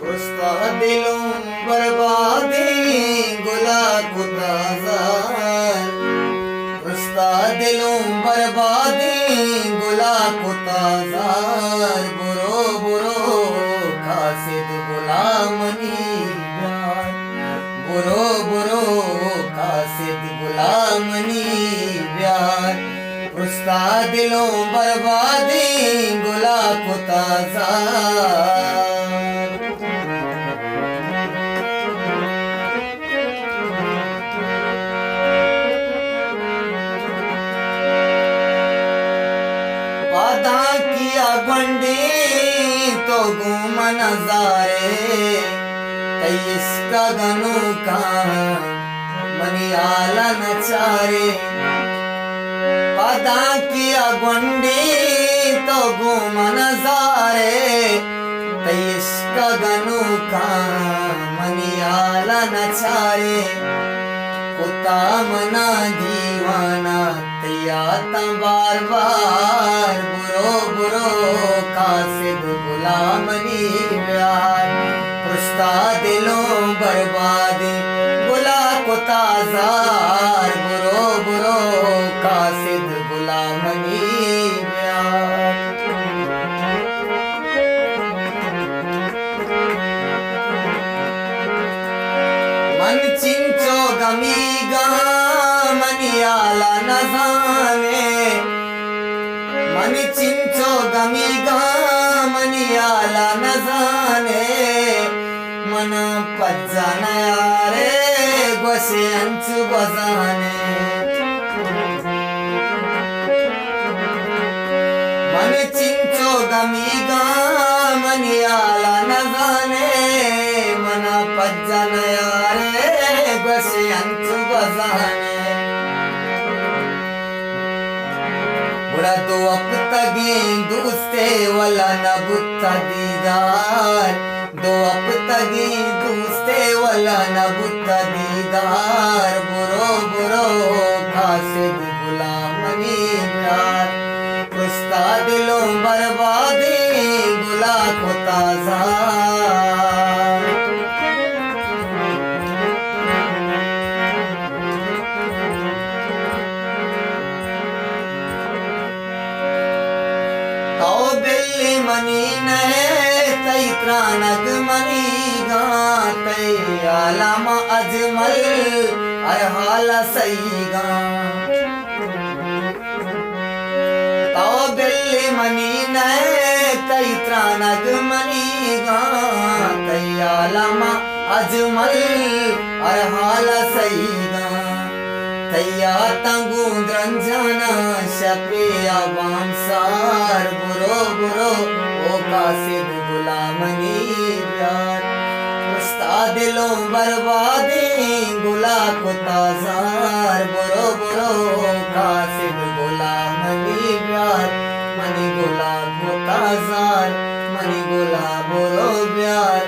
پرستا دلوں بربادیں گلا کتا زار، پرستا دلوں بربادیں گلا کتا زار، برو برو قاصد گلا منی بیار، برو برو قاصد گلا منی بیار، پرستا دلوں بربادیں گلا کتا زار۔ پادانکی ءَ گونڈیں تو گوں من زارے، تئی عشق ءَ گنوکاں منی حال ءَ نہ چارے۔ پادانکی ءَ گونڈیں تو گوں من زارے، تئی عشق ءَ گنوکاں منی حال ءَ نہ چارے۔ کتا منا دیوانہ تئی یاتاں بار بار، برو برو قاصد گلا منی بیار، پرستا دلوں بربادیں گلا کتا زار، برو برو قاصد گلا منی بیار۔ من چنچو گمیگاں منی حال ءَ نزانے، من چنچو گمیگاں منی حال ءَ نزانے، من پجا نیارے گوشے انچو گوزانے۔ من چنچو گمیگاں منی حال ءَ نزانے، من پجا نیارے گوشے انچو گوزانے۔ گڑا دو ہپتگیں دوستے ولا نہ بوتا دیدار، دو ہپتگیں دوستے ولا نہ بوتا دیدار، برو برو قاصد گلا منی بیار، پرستا دلوں بربادیں گلا کتا زار۔ تو بلی منی نہ ئے، تئی ترانگ منیگاں، تئی عالم اجمل ہر حال سہیگاں۔ تو بلی منی نہ ئے، تئی ترانگ منیگاں، تئی عالم اجمل ہر حال سہیگاں۔ تئی یاتاں گوں درنجاناں شپے ءَ بانسار، برو برو او قاصد گلا منی بیار، پرستا دلوں بربادیں گلا کتا زار، برو برو قاصد گلا منی بیار، منی گلا کتا زار، منی گلا برو بیار،